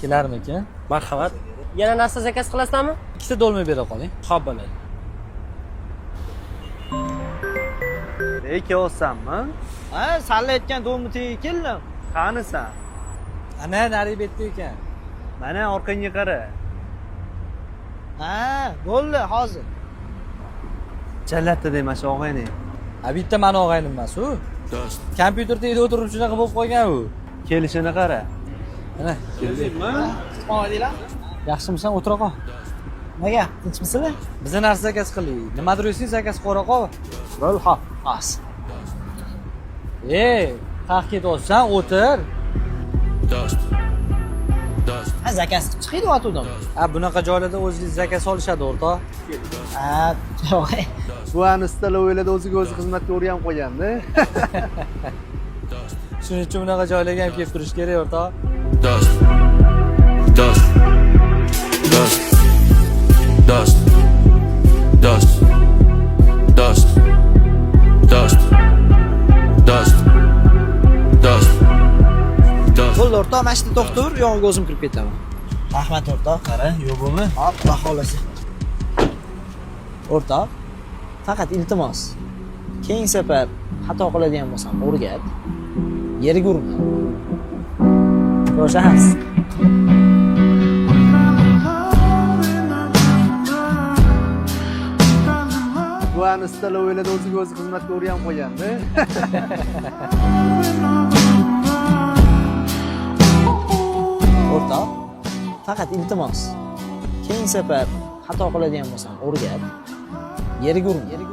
Kelarmikin? Marhamat. Yana narsa zakaz qilasizlarmi? Ikkita dolma bera qoling. Xo'p, bo'ladi. Ey, kelyapsanmi? Ha, salla aytgan domni tagiga keldim. Qanisan? Ana narigi betda ekan. Mana orqangga qara. Ha, bo'ldi hozir. Jallatda demak shu og'ayni. Ha, bitta mani og'aynim emas u. Kompyuter tagida o'tirib shunaqa bo'lib qolgan u. Kelishini qara. Mana, Keldingmi? Kutib yaxshimisan, o'tira qol. Nima gap? Tinchmisizlar? Biza narsa zakaz qildik. Nimadir yesang zakaz qilib qol. Bo'ldi, hop, hozir. Ey, qayerga ketyapsan? O'tir. Ha, zakaz qilib chiqay deyotgandim. Ha, bunaqa joylarda o'zingiz zakaz olishadi, o'rtoq. Ha, yo'q. Bu ani stolovoylarda o'ziga o'zi xizmatga o'rganib qo'ygan-da. Shuning uchun bunaqa joylarga ham kelib turish kerak, o'rtoq. Dust. Dust. Dust. Dust. Dust. Dust. Dust. Dust. Dust. Dust. Bo'ldi, o'rtoq, mana shu yerda to'xtaver, yog'iga o'zim kirib ketaman. Rahmat o'rtoq, qara, yo'q bo'lma. Hop, xudo xolasa. O'rtoq, faqat iltimos. Keyingi safar xato qiladigan bo'lsam o'rgat. Yerga urma. Ko'rishamiz. Bu ani stolovoylarda o'ziga o'zi xizmatga o'rganib qo'ygan-da. O'rtoq, faqat iltimos. Keyingi safar xato qiladigan bo'lsam o'rgat. Yerga urma.